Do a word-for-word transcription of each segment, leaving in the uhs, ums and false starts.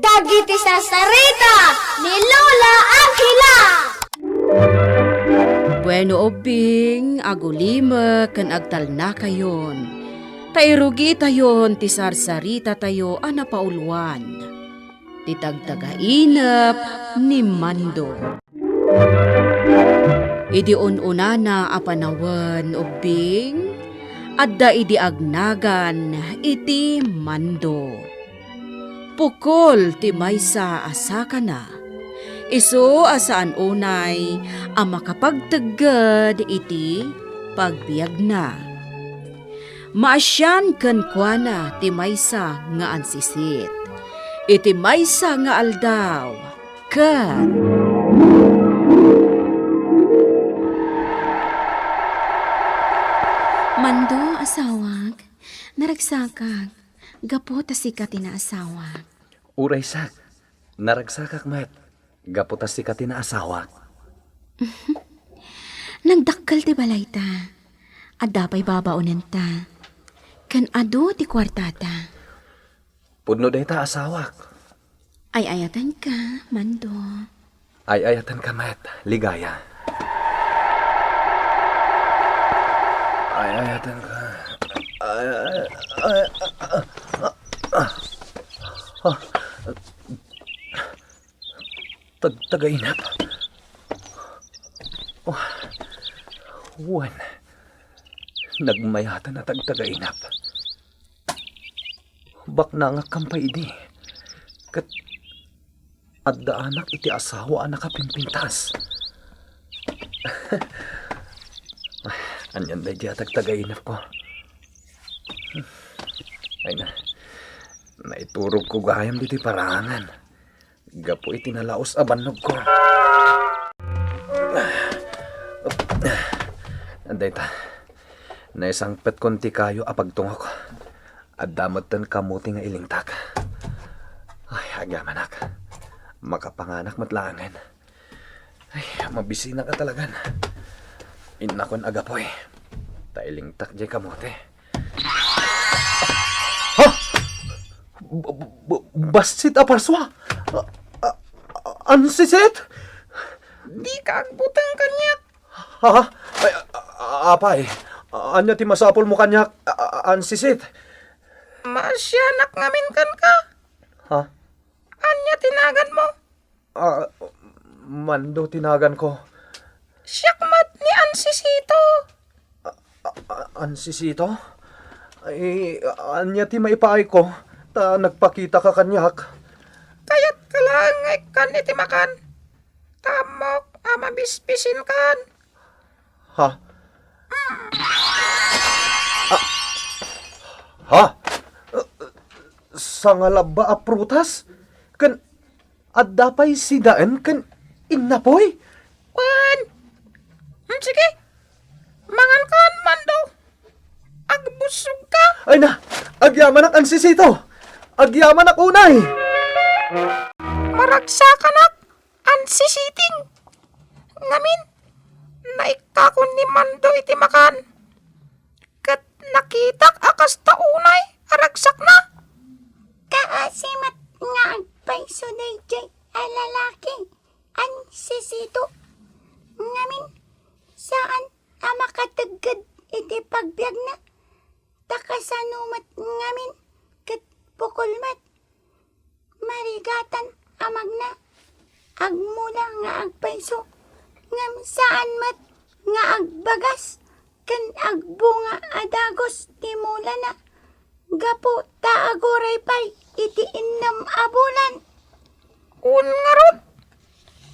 Dagiti sarsarita ni Lola Angela. Bueno, ubbing, agulimek ken agtalnakayon, ta irugitayon ti sarsaritatayo a napauluan, ti Tagtagainep ni Mando. Idi un-unana a panawen, ubbing, adda idi agnagan iti Mando. Pukol ti maysa a sakana. Isu a saan unay a makapagtegged iti pagbiagna. Maasian kenkuana ti maysa nga ansisit. Iti maysa nga aldaw, ket Mando, asawak, naragsakak, gapu ta sika ti naasawak. Uray sak, naragsakak met, gapu ta sika ti naasawak. Nagdakkel ti balayta. Adda pay babaonenta. Ken adu ti kuartata. Pudno dayta, asawak. Ay-ayatenka, Mando. Ay-ayatenka met, Ligaya. Ay-ayatenka. Ay, ay, ay, ah, ah, ah, ah. Tagtagainep. Oh, wen, nagmayatan a tagtagainep. Baknangak pay idi. Ket adda anak iti asawa a nakapimpintas. Ay, anian daydi a tagtagainepko? Ay na, naiturogko gayam ditoy paraangan gapu iti nalaus a bannogko. Dayta, naisangpetkon ti kayo a pagtungok. Adda metten kamote nga ilingtak. Ay, agyamanak. Makapanganak met laengen. Ay, mabisinak a talagan. Innakon a gapuy. Ta ilingtak diay kamote. Ha? B-, b-, b-, bassit a parsua? A-, a-, a-, ansisit? Dika agbuteng kaniak. Ha? Ay, a-, a-, apay, ania ti masapulmo kaniak, a-, a-, ansisit? Maasianak ngamin kenka. Ha? Ania ti naganmo? Ah, Mando ti naganko. Siak met ni Ansisito. A-, a-, Ansisito? Ay, ania ti maipaayko? Ta nagpakitaka kaniak. Kayatka laeng nga ikkan iti makan. Ta ammok a mabisbisinkan. Ha? Ah. Ha? Sangalabba a prutas? Ken adda pay sidaen ken innapoy? Wen. Hmm, sige. Mangankan, Mando. Agbusogka. Ay na, agyamanak, Ansisito. Agyamanak unay. Maragsakanak. Ansisiting. Ngamin, naikkakon ni Mando iti makan. Ket nakitak a kasta unay a ragsakna. Kaasi met nga agpayso daydiay a lalaki, Ansisito. Ngamin, saan a makategged iti pagbiagna. Ta kasano met ngamin ket pukol met. Marigatan a magna, agmula nga agpayso, ngem saan met nga agbagas ken agbunga a dagus ti mulana, gapu ta aguray pay iti innem a bulan. Wen ngarud.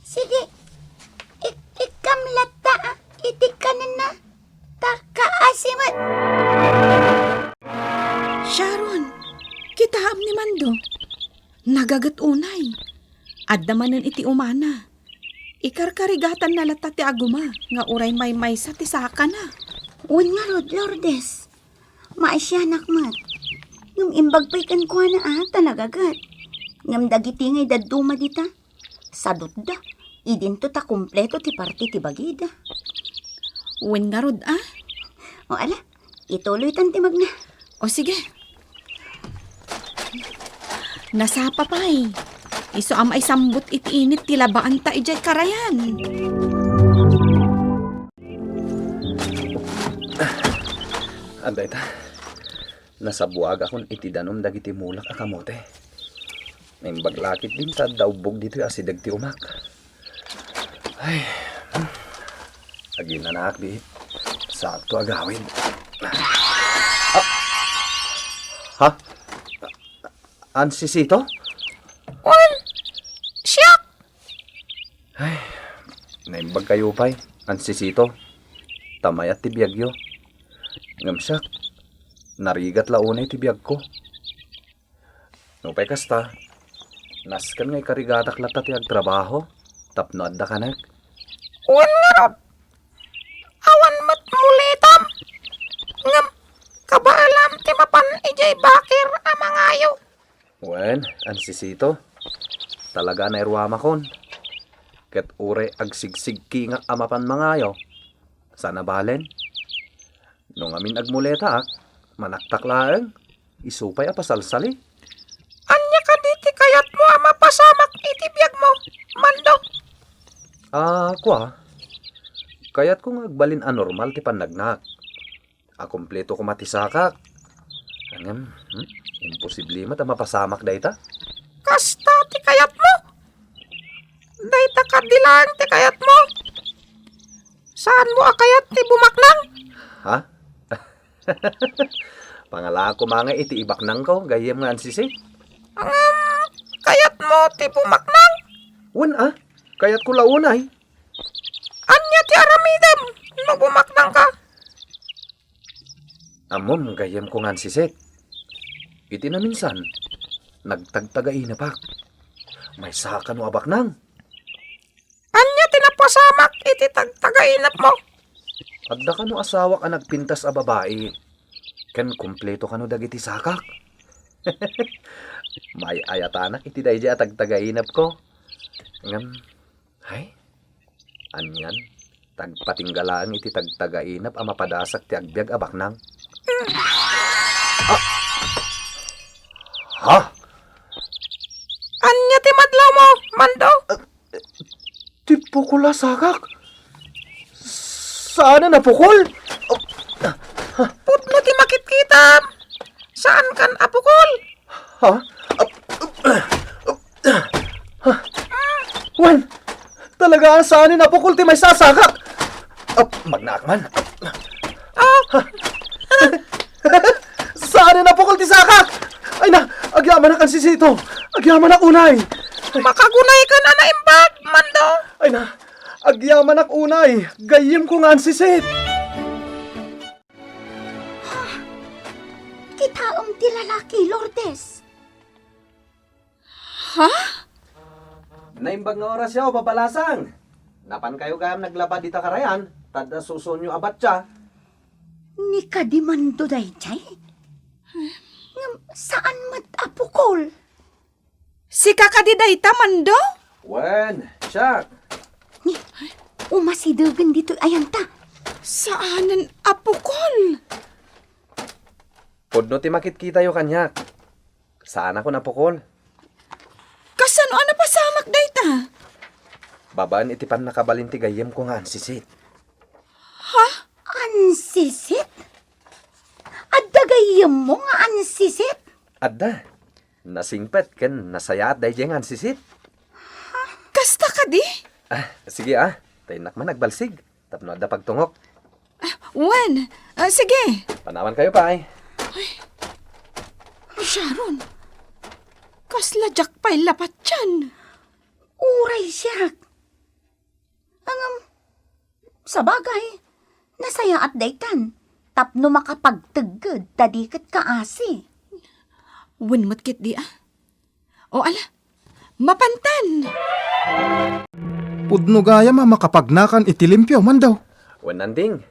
Sige, ik-, ikkam latta, ah, iti kanenna, ta kaasi met. Sharon, kitaem ni Mando. Nagaget unay. Adda manen iti umana. Ikarkarigatanna latta ti aguma nga uray maymaysa ti sakana. Wen ngarud, Lourdes. Maasianak met. Ngem imbag pay kenkuana a ta nagaget. Ngem dagiti ngay dadduma dita, sadutda. Idinto ta kompleto ti parti ti bagida. Wen ngarud a? O ala, ituloytan ti magna. O sige. Nasapa pay. Isu a maisambut iti init ti labaanta idiay karayan. Anda ita? Nasabuagakon iti danum dagiti mulak a kamote. Naimbag la ketdin ta adda ubbog ditoy asideg ti umak. Ay, hmm. Aginanaak di. Sakto agawid. Ah! Ha? Ansisito? Wen, siak! Ay, naimbag kayo pay, Ansisito. Ta mayat ti biagyo. Ngem siak, narigat la unay ti biagko. Nupay kasta, nasken nga ikarigatak latta ti agtrabaho tapno adda kanek. Wen ngarud, awan met muletam. Ngem, kabaelam ti mapan idiay bakir a mangayo. Wen, Ansisito, talaga a nairuamakon. Ket uray agsigsigkingak a mapan mangayo, saan a balen. No ngamin agmuletaak, manaktak laeng, isu pay a pasalsali. Ania kadi ti kayatmo a mapasamak iti biagmo, Mando? Ah, kua, kayatko nga agbalin a normal ti pannagnak. Akumpleto koma ti sakak. Ngem, hmm, imposible met a mapasamak dayta. Kasta ti kayatmo? Dayta kadi laeng ti kayatmo? Saanmo a kayat ti bumaknang? Ha? Pangalaak koma nga iti ibaknangko, gayyem nga Ansisito. Ngem, kayatmo ti bumaknang? Wen a, kayatko la unay. Ania ti aramidem no bumaknangka? Ammom, gayyemko nga Ansisito. Iti naminsan, nagtagtagainapak. Maysa kano a baknang. Ania ti napasamak iti tagtagainepmo? Adda kano asawak a nagpintas a babai, ken kumpleto kano dagiti sakak. Maay-ayatanak iti daydiay a tagtagainepko. Ngem, ay, anian, tagpatingga laeng iti tagtagainep a mapadasak ti agbiag a baknang. Ah! Ha? Ania ti madlawmo, Mando? Ti pukol a sakak? Saanen a pukol? Pudno ti makitkitam. Saankan a pukol. Ha? Wen, talaga a saanen a pukol ti maysa a sakak. Ap, magnaak man. Ah. Saanen a pukol ti sakak. Ay na, agyamanak, Ansisito. Agyamanak unay. Makagunaykan a naimbag, Mando. Ay na, agyamanak unay. Gayyemko nga Ansisito. Ha? Kitaem ti lalaki, Lourdes. Ha? Naimbag nga orasyo, babalasang. Napankayo gayam naglaba dita karayan, ta adda susuonyo a batsa. Ni kadi Mando daydiay? Ngem saan met a pukol? Sika kadi dayta, Mando? Wen, siak. Ni, umasidegen ditoy ayanta. Saanen a pukol. Pudno ti makitkitayo kaniak. Saanakon a pukol. Kasano a napasamak dayta? Babaen iti pannakabalin ti gayyemko nga Ansisito. Ha? Ansisito? Adda gayyemmo nga Ansisito? Adda. Nasingpet ken nasayaat daydiay nga Ansisito. Kasta kadi? Ah, sige, ah. Ta innak man agbalsig tapno adda pagtungok. Ah, wen. Ah, sige. Panawankayo pay. Ay, Sharon. Kasla diak pay lapatian. Uray siak. Ngem, sabagay, nasayaat daytan tapno makapagtegged ta di ket kaasi. Wen met ketdi, ah. O ala, mapantan. Pudno gayam a makapagnakan iti limpio, Mando. Wen, Nanding.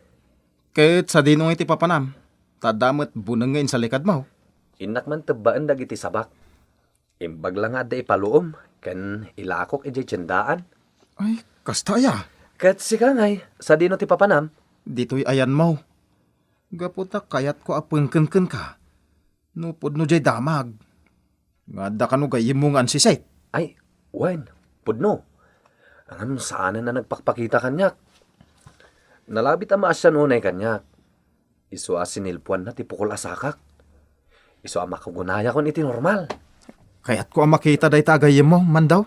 Ket sadino nga iti papanam? Ta adda met buneng nga insalikadmo. Innak man tebbaen dagiti sabak. Imbag la nga adda ipaluom ken ilakok idiay tiendaan. Ay, kasta aya? Ket sika ngay, sadino ti papanam? Ditoy ayanmo. Gapu ta kayatko a pengken kenka. No pudno diay damag. Nga adda kano gayyemmo nga Ansisito. Ay, Wen, pudno. Ngem saanen a nagpakpakita kaniak. Nalabit a maasian unay kaniak. Isu a sinilpuanna ti pukol a sakak. Isu a makugunayakon iti normal. Kayatko a makita dayta a gayyemmo, Mando.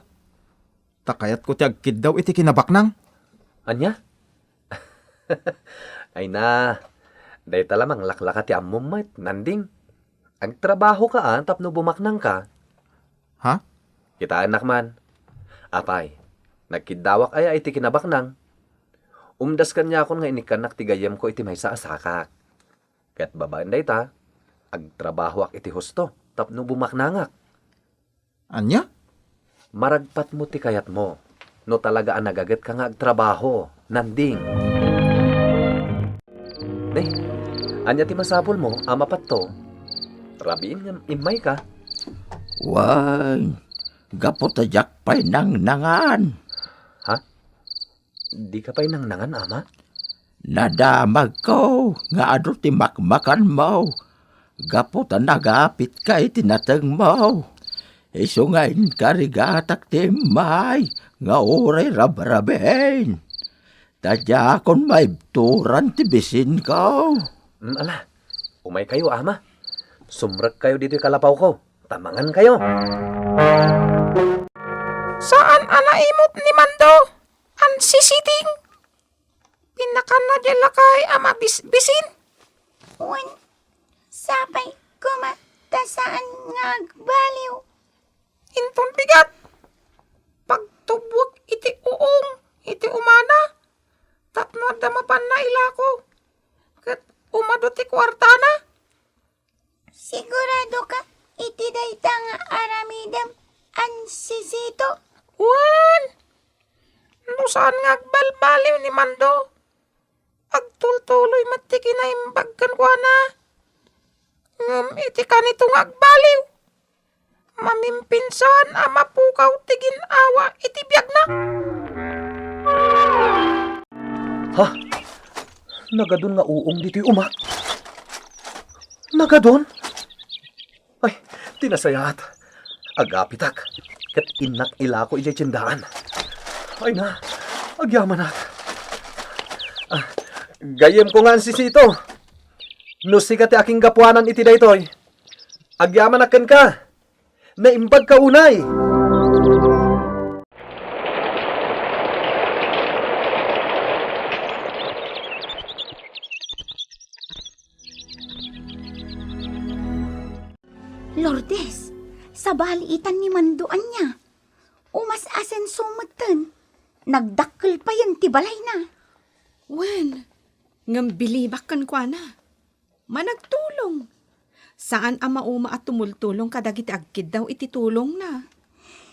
Ta kayatko ti agkiddaw iti kinabaknang. Ania? Ay na, dayta la manglaklaka ti ammom met, Nanding. Agtrabahoka a tapno bumaknangka. Ha? Kitaennak man. Apay, nagkiddawak aya iti kinabaknang? Umdas kaniakon nga inikkannak ti gayyemko iti maysa a sakak. Ket babaen dayta, agtrabahoak iti husto tapno bumaknangak. Ania? Maragpatmo ti kayatmo, no talaga a nagagetka nga agtrabaho, Nanding. Ne, ania ti masapulmo a mapatto? Rabiin ngem immayka. Wen, gapu ta diak pay nangnangan. Ha? Dika pay nangnangan, Ama? Nadamagko nga adu ti makmakanmo gapu ta nagapitka iti natengmo. Isu nga inkarigatak ti immay nga uray rabrabin. Ta diakon maibturan ti bisinko. Mm, ala, umaykayo, Ama. Sumrekkayo ditoy kalapawko, ta mangankayo. Saan a naimut ni Mando? Ansisiting. Pinakanna diay lakay a mabisbisin. Wen, sapay koma ta saan nga agbaliw. Inton bigat, pagtubwek iti uong iti umana, tapno adda mapanna ilako, ket umadu ti kuartana. Sigurado ka iti dayta nga aramidem, Ansisito? Wen, no saan nga agbalbaliw ni Mando, agtultuloy met ti kinaimbag kenkuana. Ngem iti kanito nga agbaliw, mamimpinsan a mapukaw ti gin-awa iti biagna. Ha? Nagadun nga uong ditoy umak? Nagadun? Ay, ti nasayaat. Agapitak, ket innak ilako idiay tiendaan. Ay na, agyamanak. Ah, gayyemko nga Ansisito. No sika ti akinggapuanan iti daytoy, agyamanak kenka. Naimbagka unay. Lourdes, sabali itan ni Mando ania? Umas-asenso metten. Nagdakkel payen ti balayna. Wen, ngem bilibak kenkuana. Managtulong. Saan a mauma a tumultulong kadagiti agkiddaw iti tulongna.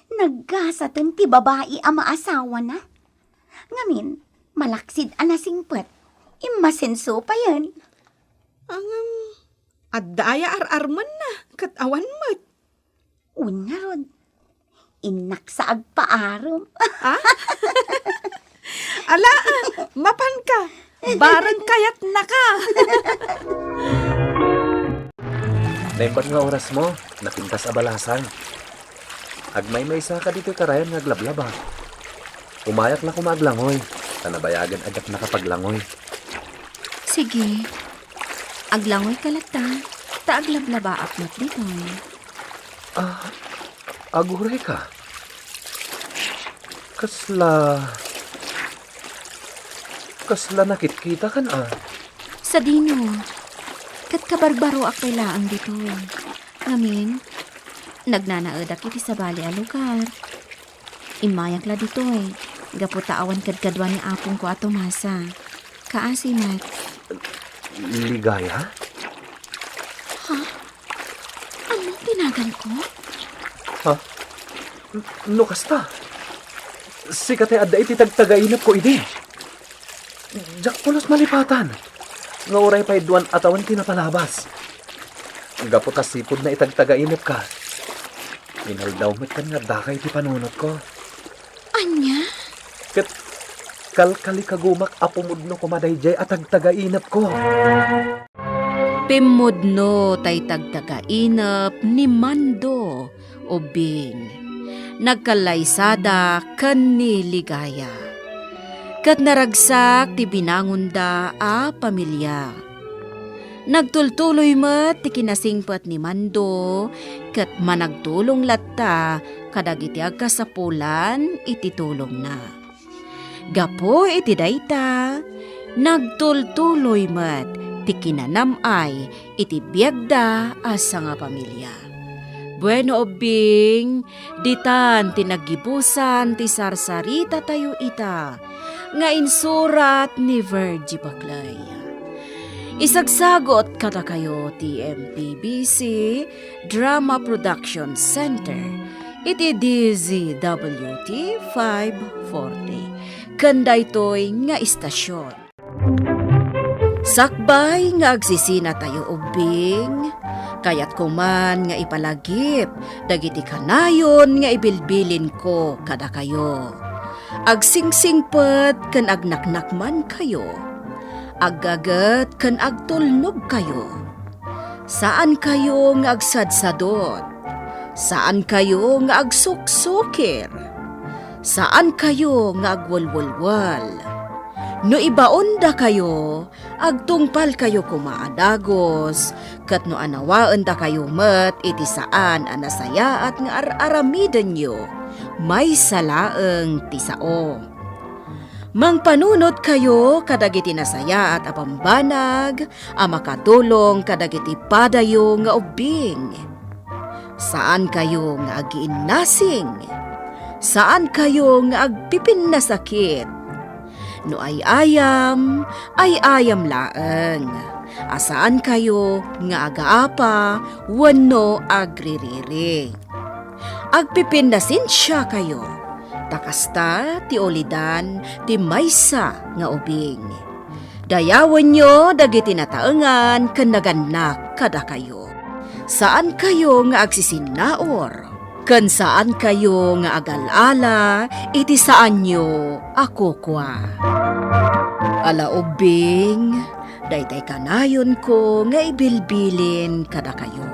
Naggasaten ti babai a maasawana. Ngamin, malaksid a nasingpet, immasenso payen. Ngem, adda aya ar-armenna ket awan met. Wen ngarud, innak sa agpaarem. Ah? Ala, mapanka. Bareng kayatnaka. Naimbag nga orasmo, napintas a balasang. Agmaymaysaka ditoy karayan nga aglablaba. Umayak la koma aglangoy, ta nabayagen a diak nakapaglangoy. Sige. Aglangoyka latta, ta aglablabaak met ditoy. Ah, agurayka? Kasla, kasla nakitkitakan a? Sadino? Ket kabarbaroak pay laeng ditoy. Ngamin, nagnanaedak iti sabali a lugar. Immayak la ditoy, gapu ta awan kadkadua ni apongko a Tomasa. Kaasi met. Ligaya? Ha? Ammom ti naganko? Ha? N-, no kasta, sika ti adda iti tagtagainepko idi. Diak pulos malipatan nga uray pay duan a tawen ti napalabas. Gapu ta sipud na itagtagainepka, inaldaw met kan nga addaka iti panunotko. Ania? Ket kalkalikagumak a pumudno koma daydiay a tagtagainepko. Pimmudno tay tagtagainep ni Mando Ubing. nagkallaysada ken ni Ligaya. Ket naragsak ti binangonda a pamilia. Nagtultuloy met ti kinasingpet ni Mando ket managtulong latta kadagiti agkasapulan iti tulongna. Gapu iti dayta, nagtultuloy met ti kinanam-ay iti biagda a sangapamilia. Bueno, ubbing, ditan ti naggibusan ti sarsaritatayo ita nga insurat ni Virgie Baclay. Isagsagut kadakayo ti M P B C Drama Production Center iti D Z W T five forty. Ken daytoy nga istasion. Sakbay nga agsisinatayo ubbing, kayatko man nga ipalagip dagiti kanayon nga ibilbilinko kadakayo. Agsingsingpet ken agnaknakmankayo. Aggaget ken agtulnogkayo. Saankayo nga agsadsadot. Saankayo nga agsuksukir. Saankayo nga agwelwelwel. No ibaondakayo, agtungpalkayo koma a dagus, ket no anawaendakayo met iti saan a nasayaat nga ar-aramidenyo, maysa laeng ti sao. Mangpanunotkayo kadagiti nasayaat a bambanag a makatulong kadagiti padayo nga ubbing. Saankayo nga agiinnasing. Saankayo nga agpipinnasakit. No ay-ayam, ay-ayam laeng. A saankayo nga agaapa wenno agririri. Agpipinnasensiakayo, ta kasta ti ulidan ti maysa nga ubing. Dayawenyo dagiti nataengan ken nagannak kadakayo. Saankayo nga agsisinnaur, ken saankayo nga agal-ala iti saanyo a kukua. Ala ubbing, daytay kanayonko nga ibilbilin kadakayo.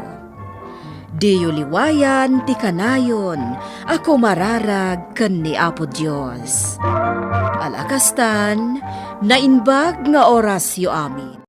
Diyo liwayan ti kanayon a kumararag ken ni Apo Dios. Ala kastan, naimbag nga orasyo amin.